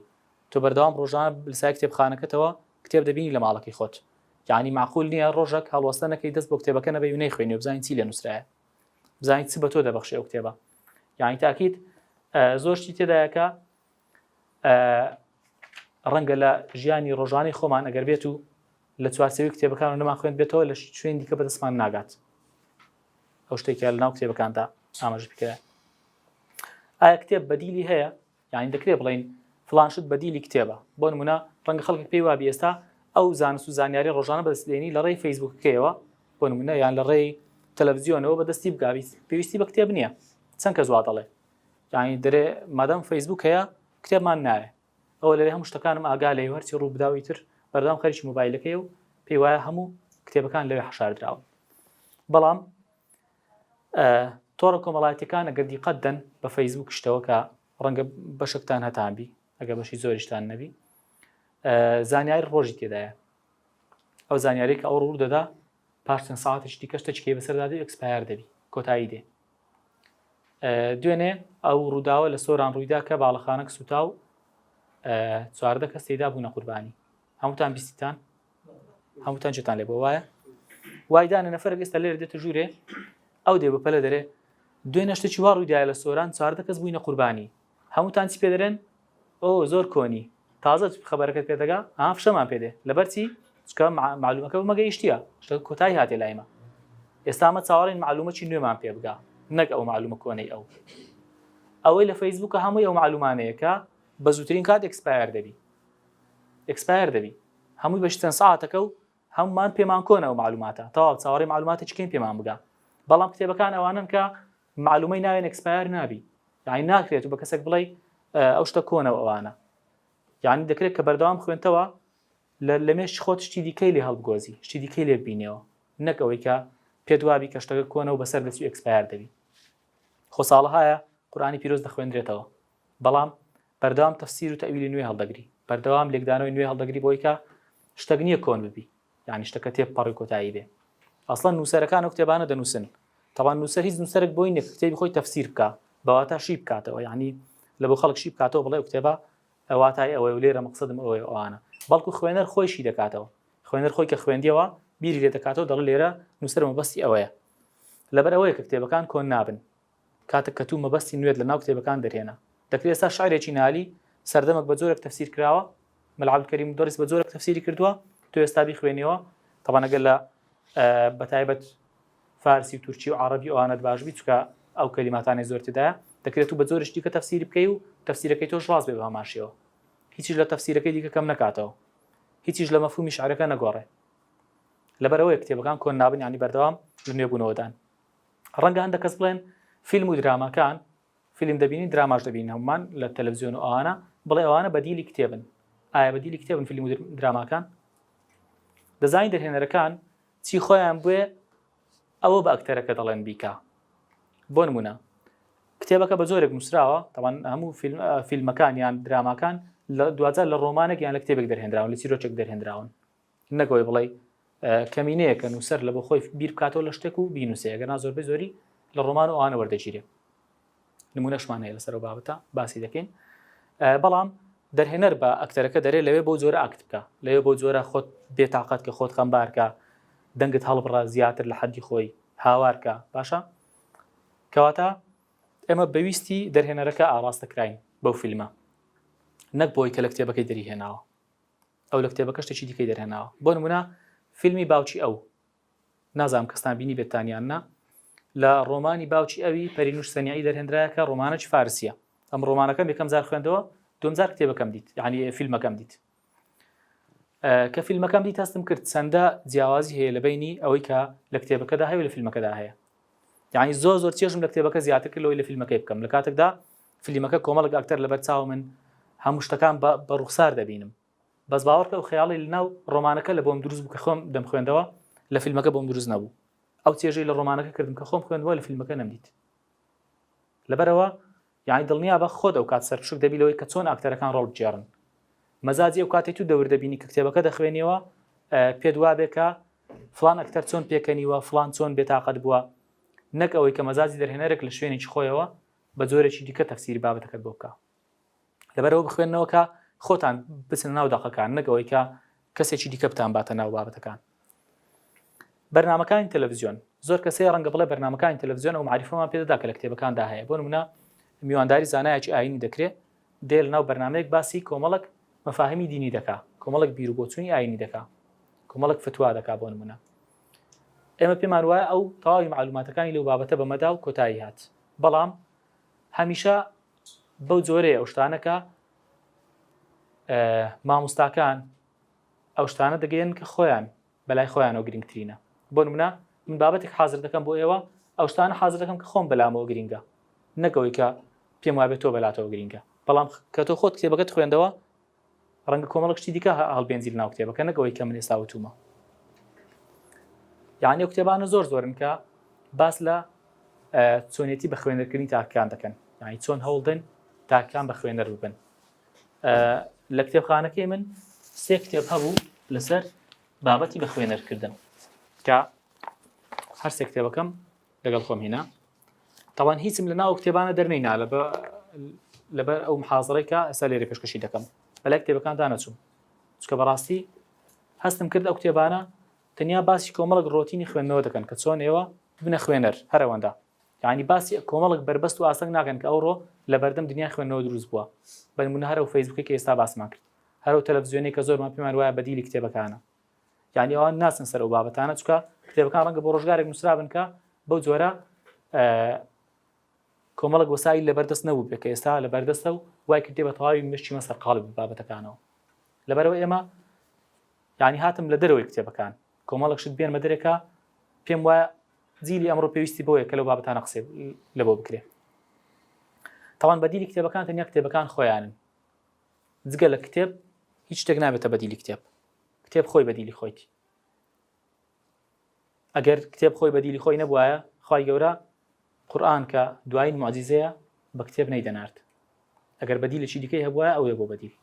تۆ بەردەوام ڕۆژانە لەسای کتێبخانەکەتەوە کتێب دەبینی لە ماڵەکەی خۆت یانی مەعقول نییە ڕۆژەک هەڵوەستە نەکەی دەست بۆ کتێبەکە نەبەی و نەیخوێنی و بزانین چی لێ نووسرایە بزانین چ بە تۆ دەبەخشێ ئەو کتێبە یانی تاکید زۆر شتی تێدایە کە ڕەنگە لە ژیانی ڕۆژانەی خۆمان ئەگەر بێت و لە چوارچێوەی کتێبەکان و نەمان خوێند بێتەوە لە شوێن دیکە بەدەستمان ناگات ئەو شتێکە لە ناو کتێبەکاندا ئاماژە پێکرا ئایا کتێب بەدیلی هەیە یانی دەکرێت بڵێین فڵان شت بەدیلی کتێبە، بۆ نمونە ڕەنگە خەڵکێک پێی وابی ئێستا ئەو زانست و زانیاری ڕۆژانە بەدەست دێنی لە ڕێی فەیسبوکەکەیەوە بۆ نمونە یان لە ڕێی تەلەڤزیۆنەوە بەدەستی بگاویت پێویستی بە کتێب نییە چەند کەس وا دەڵێ یانی دەرێ مادام فەیسبوک هەیە کتێبمان ناوێ ئەوە لەوێ هەموو شتەکانم ئاگا لێ هەرچی ڕوو بداوی تر بەردەوام خەریکی مۆبایلەکەی و پێی وایە هەموو کتێبەکان لەوێ حەشاردراون بەڵام تۆڕە کۆمەڵایەتیەکان ئەگەر دیقەت دەن بە فەیسبوک شتەوە کە ڕەنگە بەشێکتان هەتان بی ئەگە بەشی زۆریشتان نەبی زانیاری ڕۆژی تێدایە ئەو زانیاری کە ئەو ڕوو دەدا پاش چەند ساعتێکی دیکە شتێکی بەسەردا دێ expire دەبی کۆتایی دێ دوێنێ ئەو ڕووداوە لە سۆران ڕوویدا کە باڵەخانەک سووتا و 14 کەس تێدا بوونە قوربانی هەمووتان بیستتان هەمووتان جێتان لێ بۆ وایە وایدانە نەفرێک ئێستا لێرە دێتە ژوورێ ئەو دێ بەپەلە دەرێ دوێنێ شتێکی وا ڕوویدایە لە سۆران 14 کەس بووینە قوربانی هەمووتان چی پێ دەرێن ئۆ زۆر کۆنی تازە خەبەرەکەت پێ دەگا ها فشەمان پێ دێ لەبەر چی چکە معلومەکە بمە گەیشتیە شتەکە کۆتایی هاتێ لایمە ئێستا ئەمە چاوەڕێین معلومەکی نوێمان پێ بگا نەک ئەو معلومە کۆنەی ئەو ئەوەی لە فەیسبووکە هەمووی ئەو معلومانەیە کە بە زووترین کات expire دەبی expire دەبی هەمووی بەشی چەند ساعتەکە و هەمومان پێمان کۆنە ئەو معلوماتە تەواو چاوەڕێی معلوماتێکی کەین پێمان بگا بەڵام کتێبەکان ئەوانن کە معلومەی ناوێن expire نابی یعنی ناکرێت و بە کەسێک بڵێ ئەو شتە کۆنە و ئەوانە یعنی دەکرێت کە بەردەوام خوێنتەوە لە مێشکی خۆت شتی دیکەی لێ هەڵبگۆزی شتی دیکەی لێ ببینەوە نەک ئەوەی کە پێت وابی کە شتەکە کۆنە و بەسەر دەچی expire دەبی خۆ ساڵەهایە قورئانی پیرۆز دەخوێندرێتەوە بەڵام بەردەوام تەفسیر و تەئویلی نوێ هەڵدەگری، بەردەوام لێکدانەوەی نوێ هەڵدەگری بۆی کە شتەک نییە کۆن ببی، یانی شتەکە تێبپەڕی و کۆتایی بێ. ئەسڵەن نووسەرەکان ئەو کتێبانە دەنووسن، تەبان نووسەر هیچ نووسەرێک بۆی نییە کە کتێبی خۆی تەفسیر بکا، بە واتا شی بکاتەوە، یانی لە بۆ خەڵک شی بکاتەوە بڵێ ئەو کتێبە واتای ئەوەیە و لێرە مەقسەدم ئەوەیە و ئەوانە، بەڵکو خوێنەر خۆی شی دەکاتەوە، خوێنەر خۆی کە خوێندیەوە بیری لێ دەکاتەوە دەڵێ لێرە نووسەر مەبەستی ئەوەیە. لەبەر ئەوەیە کە کتێبەکان کۆن نابن. کاتێک کە تو مەبەستی نوێت لە ناو کتێبەکان دەرهێنا. دەکرێت ئێستا شعرێکی نالی سەردەمەک بە جۆرێک تەفسیر کراوە، مەلا عەبدولکەریم مودەڕیس بە جۆرێک تەفسیری کردووە، تۆ ئێستا بیخوێنیەوە، تەبعەن ئەگەر لە بە تایبەت فارسی و تورکی و عەڕەبی ئەوانەت باش بی چونکە ئەو کەلیماتانەی زۆر تێدایە، دەکرێت تۆ بە جۆرێکی دیکە تەفسیری بکەی و تەفسیرەکەی تۆش ڕاست بێ بە هەمان شێوە. هیچیش لە تەفسیرەکەی دیکە کەم نەکاتەوە. هیچیش لە مەفهومی شعرەکە نەگۆڕێ. لەبەرئەوەیە کتێبەکان کۆن نابن یانی بەردەوام لە نوێبوونەوەدان. ڕەنگە هەندێک کەس بڵێن فیلم و دراماکان فیلم دەبینین دراماش دەبینین هەمومان لە تەلەڤزیۆن و ئەوانە بڵێ ئەوانە بەدیلی کتێبن ئایا بەدیلی کتێبن فیلم و دراماکان دەزانین دەرهێنەرەکان چی خۆیان بوێ ئەوە بە ئەکتەرەکە دەڵێن بیکە بۆ نمونە کتێبەکە بە جۆرێک نووسراوە تەوان هەموو فیلمەکان یان دراماکان لە دوجار لە ڕۆمانێک یان لە کتێبێک دەرهێنراون لە چیرۆکێک دەرهێنراون نەک ئەوەی بڵێی کەمینەیە کە نووسەر لە بۆ خۆی بیر بکاتەوە لە شتێک و بینووسێ ئەگەر نا زۆربەی زۆری لە ڕۆمان و ئەوانە وەردەگیرێ نمونەشمان هەیە لەسەر ئەو بابەتە باسی دەکەین بەڵام دەرهێنەر بە ئەکتەرەکە دەرێ لەوێ بۆ جۆرە act بکە لەوێ بۆ جۆرە خۆت بێتاقەت کە خۆت خەمبارکە دەنگت هەڵبڕە زیاتر لە حەدی خۆی هاوارکە باشە کەواتە ئێمە بەویستی دەرهێنەرەکە ئاراستە کراین بەو فیلمە نەک بۆی کە لە کتێبەکەی دەریهێناوە ئەو لە کتێبەکە شتێکی دیکەی دەرهێناوە بۆ نمونە فیلمی باوکی ئەو نازانم کەستان بینی بێتان یان نا لە ڕۆمانی باوکی ئەوی پەرینوش سەنیعی دەرهێنرایە کە ڕۆمانێکی فارسیە ئەم ڕۆمانەکەم یەکەم جار خوێندەوە دوم جار کتێبەکەم دیت یعنی فیلمەکەم دیت کە فیلمەکەم دیت هەستم کرد چەندە جیاوازی هەیە لە بینی ئەوەی کە لە کتێبەکەدا هەیە لە فیلمەکەدا هەیە یعنی زۆر زۆر چێژم لە کتێبەکە زیاتر کرد لەوەی لە فیلمەکەی بکەم لە کاتێکدا فیلمەکە کۆمەڵک ئەکتەر لەبەر چاو من هەموو شتەکان بە ڕوخسار دەبینم بەس باوەڕکە ئەو خەیاڵی لەناو ڕۆمانەکە لە بۆم دروست بوو کە خۆم دەمخوێندەوە لە فیلمەکە بۆم دروست نەبوو ئەو چێژەی لە ڕۆمانەکە کردم کە خۆم خوێندەوە لە فیلمەکە نەمدیت لەبەرەوە یعنی دڵنیا بە خۆت ئەو کات سەرپشک دەبی لەوەی کە چۆن ئاکتەرەکان ڕۆڵ بگێڕن مەزاجی ئەو کاتێک تو دەور دەبینی کە کتێبەکە دەخوێنیەوە پێت وابێ کە فلان ئەکتەر چۆن پێکەنیوە فلان چۆن بێتاقەت بووە نەک ئەوەی کە مەزاجی دەرهێنەرێک لە شوێنێکی خۆیەوە بە جۆرێکی دیکە تەفسیری بابەتەکەت بۆ بکە لەبەرەوە بخوێندنەوە کە خۆتان بچنە ناو دەقەکان نەک ئەوەی کە کەسێکی دیکە بتان باتە ناو بابەتەکان بەرنمەکانی تەلەڤزیۆن زۆر کەسێ ڕەنگە بڵێ بەرنمەکانی تەلەڤزیۆن ئەو معریفەمان پێدەدا کە لە کتێبەکاندا هەیە بۆ نمونە میوانداری زانایەکی ئاینی دەکرێت دێ لە ناو بەرنمەیەک باسی کۆمەڵک مەفاهمی دینی دەکا کۆمەڵک بیر و بۆچوونی ئاینی دەکا کۆمەڵک فتوا دەکا بۆ نمونە ئێمە پێمان وایە ئەو تەواوی معلوماتەکانی لەو بابەتە بەمەدا و کۆتایی هات بەڵام هەمیشە بەو جۆرەیە ئەو شتانە کە مامۆستاکان ئەو شتانە دەگەیەن کە خۆیان بەلای خۆیانەوە گرنگترینە بۆ نمونە من بابەتێک حاضر دەکەم بۆ ئێوە ئەو شتانە حاضر دەکەم کە خۆم بەلامەوە گرنگە نەکەوەی کە پێم وابێت تۆ بەلاتەوە گرنگە بەڵام کە تۆ خۆت کتێبەکەت خوێندەوە ڕەنگە کۆمەڵک شتی دیکە هەڵبێنجی لەناو کتێبەکە نەک ئەوەی کە من ئێستا وتومە یعنی ئەو کتێبانە زۆر زۆرن کە باس لە چۆنێتی بە خوێنەرکردنی تاکان دەکەن یعنی چۆن هەوڵدن تاکان بە خوێنەر ببن لە کتێبخانەکەی من سێ کتێب هەبوو لەسەر بابەتی بە خوێنەرکردن کە هەر سێ کتێبەکەم لەگەڵ خۆم هینا تاوان هیچم لە ناو کتێبانە دەرنەینا لە لەبەر ئەو محازڕێک کە ئێستا لێرە پێشکەشی دەکەم بەلای کتێبەکان دانەچوم چکە بەڕاستی هەستم کرد ئەو کتێبانە تەنیا باسی کۆمەڵک ڕۆتینی خوێندنەوە دەکەن کە چۆن ئێوە ببنە خوێنەر هەرەوەندە یعنی باسی کۆمەڵک بەربەست و ئاستەنگ ناکەن کە ئەوڕۆ لە بەردەم دنیای خوێندنەوە دروست بووە بەنمونە هەرە و فەیسبووکی کە ئێستا باسمان کرد هەرو تەلەڤزیۆنی کە زۆرمان پێمان وایە بەدیلی کتێبەکانە یانی ئەوان ناچن سەر ئەو بابەتانە چکە کتێبەکان ڕەنگە بۆ ڕۆژگارێک نووسرابن کە بەو جۆرە کۆمەڵک وەسایل لەبەردەست نەبوو بێ کە ئێستا لەبەردەستە و وای کردێ بە تەواوی مشتی مە سەرقاڵی بە بابەتەکانەوە لەبەرەوە ئێمە یعنی هاتم لە دەرەوەی کتێبەکان کۆمەڵک شت بێنمە دەرێکە پێم وایە جیلی ئەمڕۆ پێویستی بۆیە کە لەو بابەتانە قسەی لە بۆ بکرێ تاوان بەدیلی کتێبەکان تەنیا کتێبەکان خۆیانن جگە لە کتێب هیچ شتێک نابێتە بەدیلی کتێب کتێب خۆی بەدیلی خۆیتی ئەگەر کتێب خۆی بەدیلی خۆی نەبوایە خوای گەورە قورئان کە دوایین معجزەیە بە کتێب نەیدەنارد ئەگەر بەدیلێکی دیکەی هەبوایە ئەوەیە بۆ بەدیل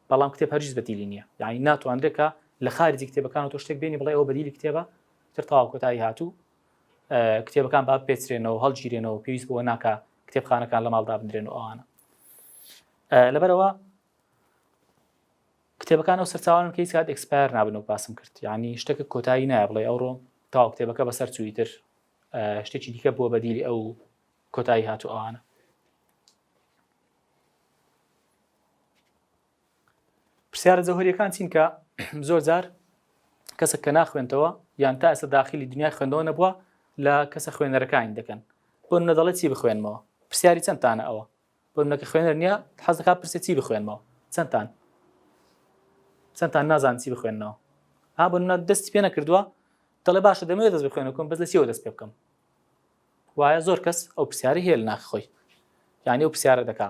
بەڵام کتێب هەرگیز بەدیلی نییە یعنی ناتوانرێت کە لە خارجی کتێبەکان تۆ شتێک بێنی بڵێ ئەوە بەدیلی کتێبە تر تەواو کۆتایی هاتوو کتێبەکان با پێچرێنەوە هەڵگیرێنەوە پێویست بۆ ناکە کتێبخانەکان لە ماڵدا بنرێن و ئەوانە لەبەرەوە کتێبەکان ئەو سەرچاوانن کە هیچ کات expire نابن وەک باسم کرد یعنی شتەکە کۆتایی نایە بڵێ ئەوڕۆ تاو کتێبەکە بەسەر چووی تر شتێکی دیکە بووە بەدیلی ئەو کۆتایی هاتوو ئەوانە. پرسیارە جەوهەریەکان چین کە زۆر جار کەسێک کە ناخوێنتەوە یان تا ئێستا داخلی دنیای خوێندەوە نەبووە لە کەسە خوێنەرەکانی دەکەن بۆ نمونە دەڵێ چی بخوێنمەوە پرسیاری چەندتانە ئەوە بۆ نمونە کە خوێنەر نییە حەز دەکات پرسێ چی بخوێنمەوە چەندتان چەندتان نازان چی بخوێنەوە ها بۆ نمونە دەستی پێ نەکردووە دەڵێ باشە دەمەوێت دەست بخوێنەکەم بەس لە چیەوە دەست پێ بکەم وایە زۆر کەس ئەو پرسیارە هەیە لە ناخی خۆی یعنی ئەو پرسیارە دەکا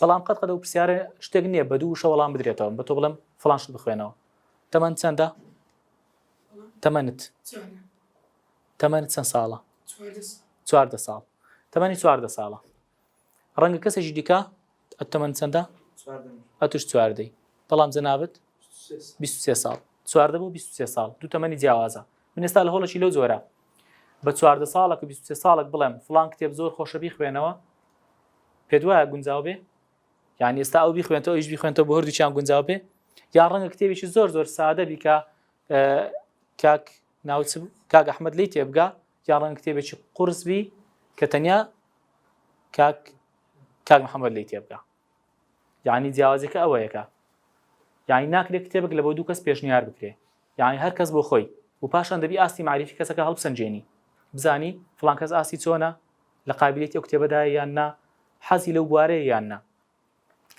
بەڵام قەت قەت ئەو پرسیارە شتێک نییە بە دوو وشە وەڵام بدرێتەوە بە تۆ بڵێم فڵان شت بخوێنەوە تەمەن چەندە تەمەنت تەمەنت چەند ساڵە چواردە ساڵ تەمەنی چواردە ساڵە ڕەنگە کەسێکی دیکە تەمەن چەندە ئەتوش چواردەی بەڵام جەنابت 23 ساڵ چواردە بۆ 23 ساڵ دوو تەمەنی جیاوازە من ئێستا لە هۆڵێکی لەو جۆرە بە چواردە ساڵێک و 23 ساڵێک بڵێم فلان کتێب زۆر خۆشە بیخوێنەوە پێت وایە گونجاو بێ یان ئێستا ئەو بیخوێنەوە ئیش بیخوێنەوە بۆ هەردووچیان گونجاو بێ یان ڕەنگە کتێبێکی زۆر زۆر سادە بیکە کاک ناوچ کاک ئەحمد لی تێبگا یان ڕەنگە کتێبێکی قورس بی کە تەنیا کاک کاک محەممەد لی تێبگا یعنی جیاوازیەکە ئەوەیەکە یعنی ناکرێت کتێبێک لە بۆ دوو کەس پێشنیار بکرێ یعنی هەر کەس بۆ خۆی و پاشان دەبی ئاستی معریفی کەسەکە هەڵبسەنجێنی بزانی فڵان کەس ئاستی چۆنە لە قابلیەتی ئەو کتێبەدایە یان نا حەزی لەو بوارەیە یان نا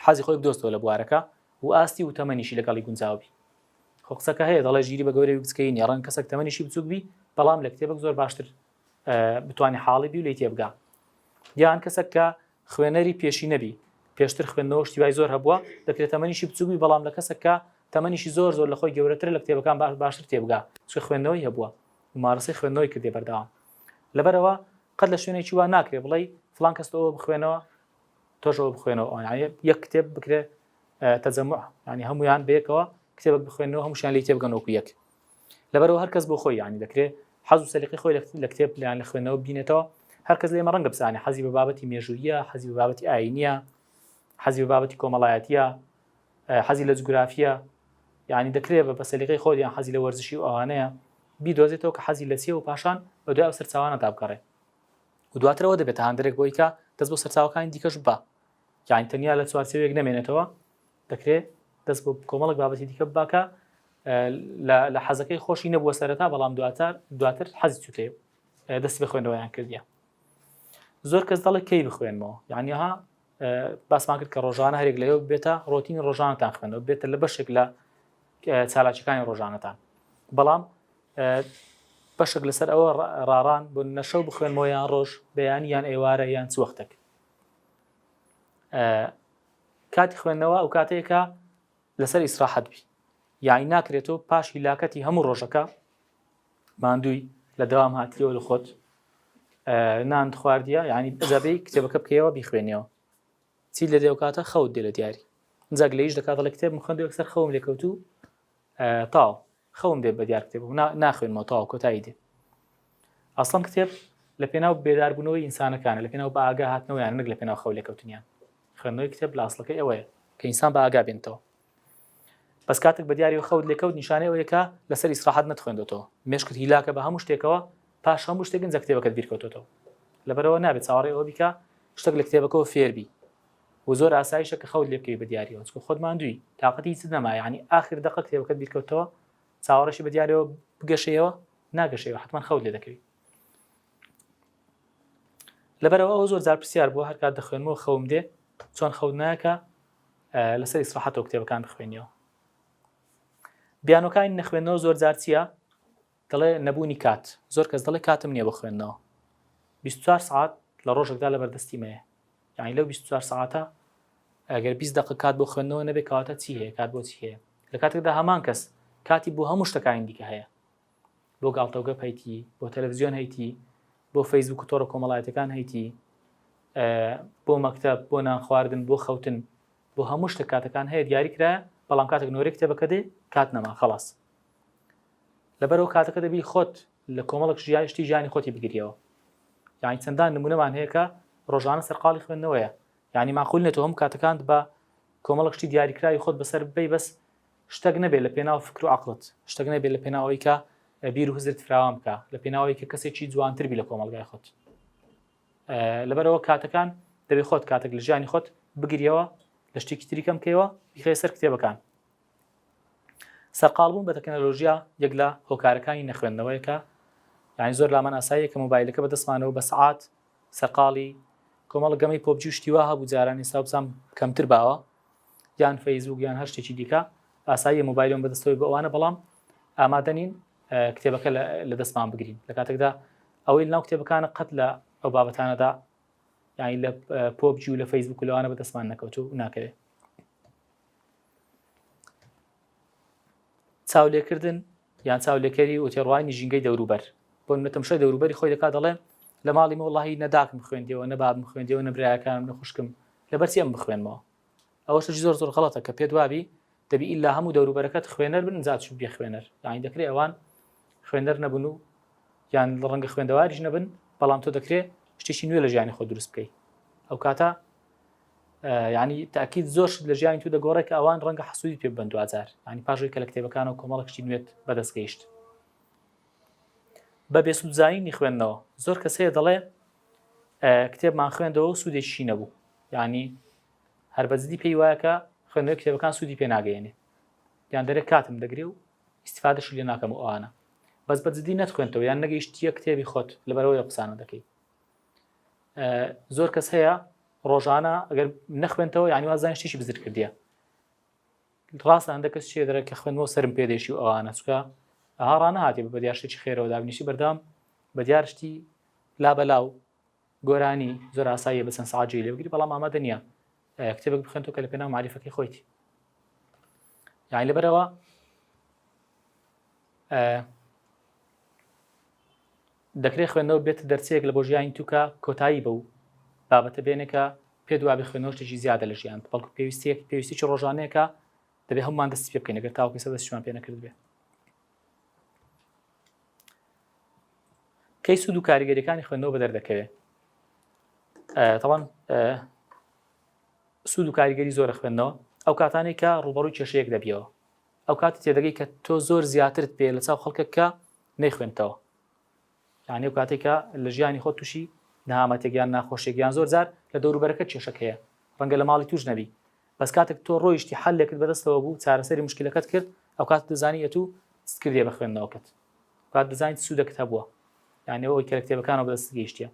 حەزی خۆی بدۆستەوە لە بوارەکە و ئاستی و تەمەنیشی لەگەڵی گونجاو بی خۆ قسەکە هەیە دەڵێ ژیری بە گەورەی بچکەی نیە ڕەنگ کەسێک تەمەنیشی بچوک بی بەڵام لە کتێبێک زۆر باشتر بتوانێت حاڵی بی و لێی تێبگا یان کەسێک کە خوێنەری پێشی نەبی پێشتر خوێندنەوە شتی وای زۆر هەبووە دەکرێت تەمەنیشی بچوک بی بەڵام لە کەسێک کە تەمەنیشی زۆر زۆر لە خۆی گەورەترە لە کتێبەکان باشتر تێبگا چونکە خوێندنەوەی هەبووە ممارەسەی خوێندنەوەی کردێ بەردەوام لەبەرەوە قەت لە شوێنێکی وا ناکرێ بڵێ فلان کەس ئەوە بخوێنەوە تۆش ئەوە بخوێنەوە ئەوان یەک کتێب بکرێ تەجەمع ینی هەمویان بەیەکەوە کتێبێک بخوێنەوە هەمووشیان لی تێبگەن وەکو یەک لەبەرەوە هەر کەس بۆ خۆی ینی دەکرێ حەز و سەلیقەی خۆی لە کتێب یان لە خوێندنەوە بینێتەوە هەر کەس لێمە ڕەنگە بزانێ حەزی بە بابەتی مێژوویە حەزی بە بابەتی ئاینیە حەزی بە بابەتی کۆمەڵایەتیە حەزی لە جوگرافیە یعنی دەکرێت بە بەسەلیقەی خۆی یان حەزی لە وەرزشی و ئەوانەیە بیدۆزێتەوە کە حەزی لە چیە و پاشان بە دوای ئەو سەرچاوانەدا بگەڕێ و دواترەوە دەبێتە هاندەرێک بۆی کە دەست بۆ سەرچاوەکانی دیکەش ببا یعنی تەنیا لە چوارچێوەیەک نەمێنێتەوە دەکرێت دەست بۆ کۆمەڵک بابەتی دیکە بباکە لە حەزەکەی خۆشی نەبووە سەرەتا بەڵام دواتر دواتر حەزی چوتێ دەستی بە خوێندنەوەیان کردیە زۆر کەس دەڵێ کەی بخوێنمەوە یعنی ها باسمان کرد کە ڕۆژانە هەرێک لەوێ بێتە ڕۆتینی ڕۆژانتان خوێندەوە بێتە لە بەشێک لە چالاکیەکانی ڕۆژانەتان بەڵام بەشێک لەسەر ئەوە ڕاڕان بۆ نەشەو بخوێنمەوە یان ڕۆژ بەیانی یان ئێوارە یان چ وەختێک کاتی خوێندنەوە ئەو کاتەیە کە لەسەر ئیسراحەت بی یانی ناکرێتەوە پاش هیلاکەتی هەموو ڕۆژەکە ماندووی لە دەوام هاتیەوە لە خۆت نان خواردیە یعنی ئەجابەی کتێبەکە بکەیەوە بیخوێنیەوە چی لە دێو کاتە خەوت دێ لە دیاری ئینجا گلەیش دەکات دەڵێ کتێبم خوێند یەکسەر خەوم لێکەوت و تاو خەوم دێ بە دیار کتێب ناخوێنمەوە تاو کۆتایی دێ ئەسڵەن کتێب لە پێناو بێداربوونەوەی ئینسانەکانە لە پێناو بە ئاگا هاتنەوەیان نەک لە پێناو خەو لێکەوتنیان خوێندنەوەی کتێب لە ئەسڵەکەی ئەوەیە کە ئینسان بە ئاگا بێنتەوە بەس کاتێک بە دیاری و خەوت لێکەوت نیشانەی ئەوەیە کە لەسەر ئیسراحەت نەتخوێندۆتەوە مێشکت هیلاکە بە هەموو شتێکەوە پاش هەموو شتێک ئینجا کتێبەکەت بیرکەوتۆتەوە لەبەرەوە نابێت چاوەڕێ ئەوە بیکە شتێک لە کتێبەکەەوە فێربی و زۆر ئاسایشە کە خەوت لێ بکەوی بە دیاریەوە چونکە خۆت ماندووی تاقەتی هیچت نەما یعنی ئاخر دەقە کتێبەکەت بیرکەوتەوە چاوەڕێشی بە دیارەوە بگەشەیەوە ناگەشەیەوە حتمما خەوت لێ دەکەوی لەبەرەوە ئەو زۆر جار پرسیار بووە هەرکات دەخوێنمەوە خەوم دێ چۆن خەوت ناکە لەسەر ئیسراحەتەوە کتێبەکان بخوێنیەوە بیانۆکانی نەخوێندنەوە زۆر جار چییە دەڵێ نەبوونی کات زۆر کەس دەڵێ کاتم نییە بۆ خوێندنەوە 24 سعات لە ڕۆژێکدا لە بەردەستی مەیە یعنی لەو 24 سعاتە ئەگەر 20 دقە کات بۆ خوێندنەوە نەبێ کەواتە چی هەیە کات بۆ چی هەیە لە کاتێکدا هەمان کەس کاتی بۆ هەموو شتەکانی دیکە هەیە بۆ گاڵتەوگەپ هەیتی بۆ تەلەڤزیۆن هەیتی بۆ فەیسبوک و تۆڕە کۆمەڵایەتەکان هەیتی بۆ مەکتەب بۆ نان خواردن بۆ خەوتن بۆ هەموو شتە کاتەکان هەیە دیاری کرایە بەڵام کاتێک نۆرەی کتێبەکە دێ کات نەما خلاص لەبەرەوە کاتەکە دەبی خۆت لە کۆمەڵک ژیان شتی ژیانی خۆتی بگریەوە یعنی چەندان نمونەمان هەیە کە ڕۆژانە سەرقاڵی خوێندنەوەیە یعنی ماقول نێتەوە هەموو کاتەکانت بە کۆمەڵک شتی دیاریکراوی خۆت بەسەر ببەی بەس شتەک نەبێت لە پێناو فکر و عەقڵت، شتەک نەبێت لە پێناو ئەوەی کە بیر و هزرت فراوان بکە، لە پێناو ئەوەی کە کەسێکی جوانتر بی لە کۆمەڵگای خۆت. لەبەرەوە کاتەکان دەبێت خۆت کاتێک لە ژیانی خۆت بگریەوە لە شتێکی تری کەم بکەیەوە بیخەیە سەر کتێبەکان. سەرقاڵبوون بە تەکنەلۆژیا یەک لە هۆکارەکانی نەخوێندنەوەیەکە یعنی زۆر لامان ئاساییە کە مۆبایلەکە بەدەستمانەوە بە سەعات سەرقاڵی کۆمەڵە گەمەی PUBG و شتی وا هەبوو جاران ئێستا بزانم کەمتر باوە یان فەیسبوک یان هەر شتێکی دیکە ئاساییە مۆبایلم بەدەستەوەی بۆ ئەوانە بەڵام ئامادە نین کتێبەکە لە دەستمان بگرین لە کاتێکدا ئەوەی لەناو کتێبەکانە قەت لە ئەو بابەتانەدا یانی لە PUBG و لە فەیسبوک و لەوانە بەدەستمان نەکەوت و ناکەوێت چاولێکردن یان چاولێکەری و تێڕوانی ژینگەی دەوروبەر بۆ نمونە تەمشای دەوروبەری خۆی دەکات دەڵێ لە ماڵی مە وڵی نەداکم خوێندیەوە نە بابم خوێندیەوە نە برایەکانم نە خوشکم لەبەرچی ئەم بخوێنمەوە ئەوە شتێکی زۆر زۆر غەڵەتە کە پێت وابی دەبی ئیلا هەموو دەوروبەرەکەت خوێنەر بن ئینجا چوو بێ خوێنەر یانی دەکرێ ئەوان خوێنەر نەبن و یان ڕەنگە خوێندەواریش نەبن بەڵام تۆ دەکرێ شتێکی نوێ لە ژیانی خۆ دروست بکەیت ئەو کاتە ینی تاکیید زۆر شت لە ژیانی تو دەگۆڕێت کە ئەوان ڕەنگە حەسوودی پێ بن دوجار ینی پاژوی کە لە کتێبەکانەوە کۆمەڵک شتی نوێت بەدەست گەیشت بە بێسوودزانینی خوێندنەوە زۆر کەس هەیە دەڵێ کتێبمان خوێندەوە سوودێکی نەبوو ینی هەر بەجدی پێی وایە کە خوێندنەوەی کتێبەکان سوودی پێ ناگەیەنێ یان دەرێ کاتم دەگرێ و ئیسیفادەشی لێ ناکەم و ئەوانە بەس بە جدی نەتخوێنتەوە یان نەگەیشتیە کتێبی خۆت لەبەرەوەی قسانە دەکەی زۆر کەس هەیە ڕۆژانە ئەگەر نەخوێنتەوە یانی وازان شتێکی بزر کردیە ڕاستە هەندێک کەس چێ دەرە کە خوێندنەوە سرم پێدێشی و ئەوانە چکە ئەها ڕانەهاتی بە دیار شتێکی خێرەوە دابنیشی بەردەوام بە دیار شتی لا بەلاو گۆرانی زۆر ئاساییە بە چەند سەعات جێی لێ بگری بەڵام ئامادە نییە کتێبێک بخوێنتەوە کە لە پێناو مەعریفەکەی خۆیتی یعنی لەبەرەوە دەکرێت خوێندنەوە بێت دەرچەیەک لە بۆ ژیانی توکە کۆتایی بە و بابەتە بێنێکە پێ دوابێ خوێندنەوە شتێکی زیادە لە ژیان بەڵکو پێویستیەک پێویستیی ڕۆژانەیەکە دەبێ هەمومان دەستی پێ بکەین ئەگەر تاوەکو ئێستا دەستیشمان پێ نەکرد بێ کەی سوود و کاریگەریەکانی خوێندنەوە بەدەر دەکەوێت تاوان سوود و کاریگەری زۆرە خوێندنەوە ئەو کاتانەی کە ڕوبەڕووی کێشەیەک دەبیەوە ئەو کاتی تێدەگەی کە تۆ زۆر زیاترت پێ لە چاو خەڵکە کە نەیخوێنتەوە یعنی ئەو کاتێک کە لە ژیانی خۆت تووشی نەهامەتێک یان ناخۆشێک یان زۆر جار لە دەوروبەرەکە کێشەک هەیە ڕەنگە لە ماڵی توش نەبی بەس کاتێک تۆ ڕۆیشتی حلێکت بەدەستەوە بوو چارەسەری مشکلەکەت کرد ئەو کات دەزانی ئەتوو چت کردیە بە خوێندنەوەکەت کات دەزانیت سوودەکت هەبووە یعنی ئەوەی کە لە کتێبەکانەوە بەدەست گەیشتیە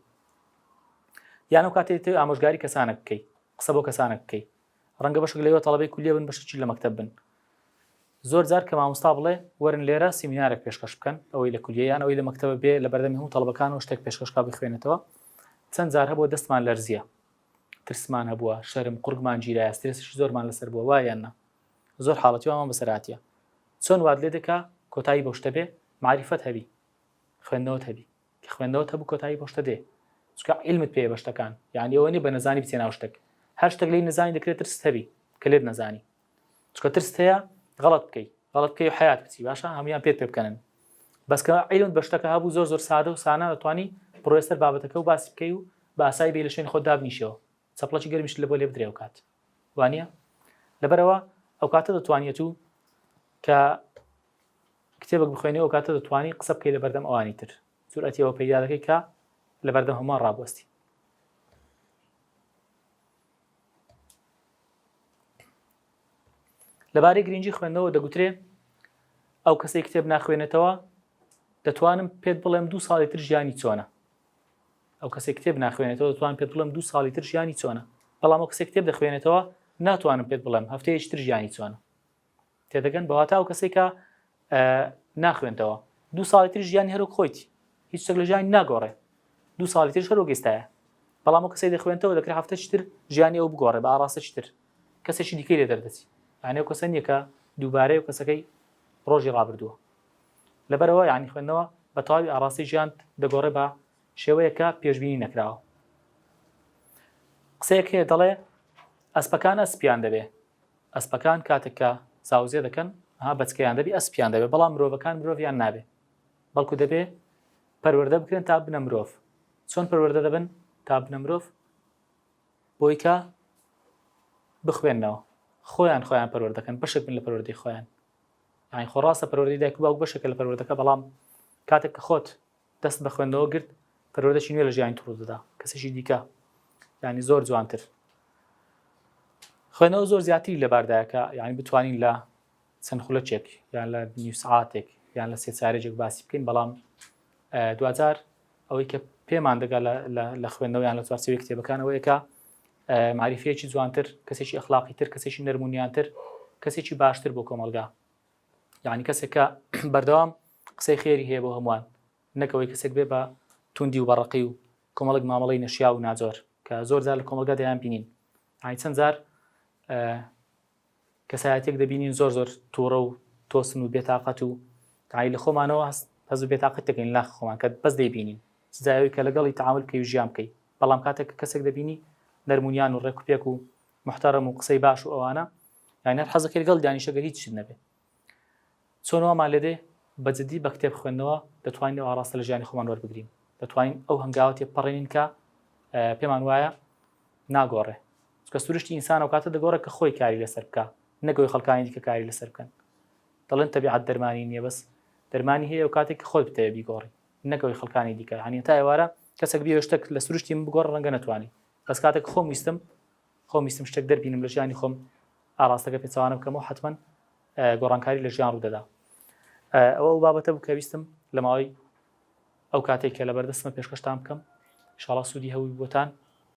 یان ئەو کاتێک تۆ ئامۆژگاری کەسانێک بکەی قسە بۆ کەسانێک بکەی ڕەنگە بەشێک لەوە تەڵەبەی کولیە بن بەشێکی لە مەکتەب بن زۆر جار کە مامۆستا بڵێ وەرن لێرە سیمینارێک پێشکەش بکەن ئەوەی لە کولیە یان ئەوەی لە مەکتەبە بێ لە بەردەمی هەموو تەڵەبەکانەوە شتێک پێشکەش کا بخوێنێتەوە چەند جار هەبووە دەستمان لەرزیە ترسمان هەبووە شەرم قورگمان گیرایە سترێسیشی زۆرمان لەسەر بووە وایە یان نا زۆر حاڵەتی وامان بەسەر هاتیە چۆن وات لێ دەکا کۆتایی بەو شتە بێ مەعریفەت هەبی خوێندنەوەت هەبی کە خوێندنەوەت هەبوو کۆتایی بەو شتە دێ چونکە عیلمت پێیە بە شتەکان یعنی ئەوە نیە بە نەزانی بچێ ناو شتێک هەر شتێک لێی نەزانی دەکرێت ترست هەبی کە لێت نەزانی چونکە ترست هەیە غەڵەت بکەی غەڵەت بکەی و حیات بچی باشە هەمویان پێت پێ بکەنن بەس کە عیلمت بە شتەکە هەبوو زۆر زۆر سادە و سانا دەتوانی بڕۆیە سەر بابەتەکە و باسی بکەی و بە ئاسایی بێ لە شوێنی خۆت دابنیشەوە چەپڵەکی گەرمیشت لە بۆ لێ بدرێ ئەو کات وانە لەبەرەوە ئەو کاتە دەتوانیت و کە کتێبێک بخوێنی ئەو کاتە دەتوانی قسە بکەی لە بەردەم ئەوانی تر جورئەتی ئەوە پەیدا دەکەی کە لە بەردەم هەمووان ڕابوەستی لەبارەی گرنگی خوێندنەوە دەگوترێ ئەو کەسەی کتێب ناخوێنێتەوە دەتوانم پێت بڵێم دوو ساڵی تر ژیانی چۆنە ئەو کەسێک کتێب ناخوێنێتەوە دەتوان پێت بڵێم دوو ساڵی تر ژیانی چۆنە بەڵام ئەو کەسێک کتێب دەخوێنێتەوە ناتوانم پێت بڵێم هەفتەیەکی تر ژیانی چۆنە تێدەگەن بەواتا ئەو کەسێک کە ناخوێنتەوە دوو ساڵی تر ژیانی هەروەک خۆیتی هیچ شتێک لە ژیانی ناگۆڕێ دوو ساڵی ترش هەروەک ئێستایە بەڵام ئەو کەسەی دەخوێنتەوە دەکرێت هەفتەکی تر ژیانی ئەو بگۆڕێ بە ئاڕاستەکی تر کەسێکی دیکەی لێ دەردەچی یعنی ئەو کەسە نییە کە دووبارەی و کەسەکەی ڕۆژی ڕابردووە لەبەرەوە یعنی خوێندنەوە بە تەواوی ئاڕاستەی ژیان دەگۆڕێ بە شێوەیەک کە پێشبینی نەکراوە. قسەیەک هەیە دەڵێ ئەسپەکان ئەسپیان دەبێ ئەسپەکان کاتێک کە زاوزێ دەکەن ها بەچکەیان دەبی ئەسپیان دەبێ بەڵام مرۆڤەکان مرۆڤیان نابێ بەڵکو دەبێ پەروەردە بکرێن تا بنە مرۆڤ چۆن پەروەردە دەبن تا بنە مرۆڤ بۆی کە بخوێنەوە خۆیان خۆیان پەروەردەکەن بەشێک بن لە پەروەردەی خۆیان یانی خۆ ڕاستە پەروەردەی دایک و باوک بەشێکە لە پەروەردەکە بەڵام کاتێک کە خۆت دەست بە خوێندنەوە گرت پەروەردەی نوێ لە ژیانی تو ڕوودەدا کەسێکی دیکە یعنی زۆر جوانتر خوێندنەوە زۆر زیاتری لەباردایە کە یعنی بتوانین لە. چەند خولەکێک یان لە نیو سعاتێک یان لە سێ چارێکێک باسی بکەین بەڵام دواجار ئەوەی کە پێمان دەگا لە خوێندنەوە یان لە چوارچێوەی کتێبەکان ئەوەیە کە معریفەیەکی جوانتر کەسێکی ئەخلاقی تر کەسێکی نەرمونیانتر کەسێکی باشتر بۆ کۆمەلگا یعنی کەسێک کە بەردەوام قسەی خێری هەیە بۆ هەمووان نەکەوەی کەسێک بێ بە توندی و بەڕقی و کۆمەڵک مامەڵەی نەشیا و ناجۆر کە زۆر جار لە کۆمەلگا دەیان بینین ئای چەند جار کەسایەتیەک دەبینین زۆر زۆر توڕە و تۆسن و بێتاقەت و تای لە خۆمانەوە هەست هەز و بێتاقەت دەکەین لاخ خۆمان کە بەس دەیبینین سزایەوەی کە لەگەڵی تعامل بکەی و ژیان بکەی بەڵام کاتێک کە کەسێک دەبینی نەرمونیان و ڕێک و پێک و محتەرم و قسەی باش و ئەوانە یان هەر حەزەکەی لەگەڵ دانیشە گەر هیچ نەبێ چۆن وامان لێ دێ بە جدی بە کتێب خوێندنەوە دەتوانین ئەو ئاڕاستە لە ژیانی خۆمان وەربگرین دەتوانین ئەو هەنگاوە تێپەڕێنین کە پێمان وایە ناگۆڕێ چکە سروشتی ئینسان ئەو کاتە دەگۆڕێ کە خۆی کاری لەسەر بکە نەکەوەی خەڵکانی دیکە کاری لەسەر بکەن دەڵێن تەبیعەت دەرمانی نییە بەس دەرمانی هەیە و کاتێک کە خۆت بتەوێ بیگۆڕی نەکەوەی خەڵکانی دیکە هەنیە تا ئێوارە کەسێک بێ شتێک لە سروشتی من بگۆڕ ڕەنگە نەتوانی بەس کاتێک خۆم ویستم خۆم ویستم شتێک دەربینم لە ژیانی خۆم ئاراستەکە پێچەوانە بکەمەوە حتمما گۆڕانکاری لە ژیان ڕوودەدا ئەوە ئەو بابەتە بوو کە ویستم لە ماوەی ئەو کاتێک کە لە بەردەستمە پێشکەشتان بکەم شاڵا سوودی هەبوو بۆتان.